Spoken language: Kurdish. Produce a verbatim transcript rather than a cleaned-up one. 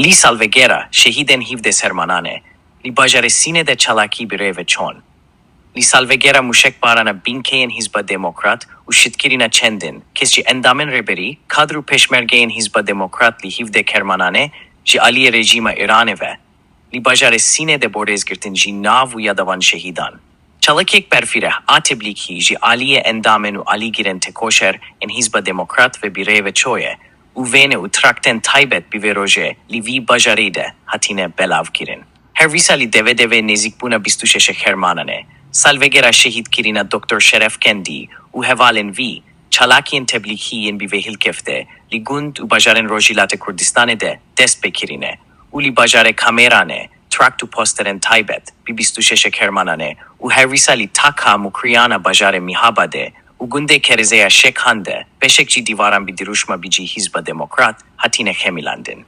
Li salvegera şehîdên hîvdeh Hermanan e, li bajarê Sînê de çalakî bi rê ve çûn. Li salvegera mûşekbarana bînkeyên Hizba Demokrat û şitkirina çendin kes ji endamên rêberî, kadr û pêşmergeyên Hizba Demokrat li hîvdeh Hermanan e ji aliyê rejîma Îranê ve, li bajarê Sînê de bo rêzgirtin ji nav û yada van şehîdan. Çalakiyek berfireh a teblîkî ji aliyê endamên û alîgirên tekoşer ên Hizba Demokrat ve bi rê ve çûye û wêne û traktên taybet bi vê rojê li vî bajarî de hatine belavkirin. Her wisa li devê devê nêzîkbûna bîst û şeş Hermanan e, salvegera şehîdkirina Doktor Şeref Kendî û hevalên vî, çalakiyên teblîkî yên bi vê hilkefte li gund û bajarên Rojhilatê Kurdistanê de dest pê kirine û li bajarê Kameranê trakt û posterên taybet bi bîst û şeş Hermanan e û her wisa li taka Mukriyana bajarê Mihabadê û gundê Kerezê ya Şêkhan de beşek ji dîvaran bi dirûşma bi cî Hizba Demokrat hatine xemilandin.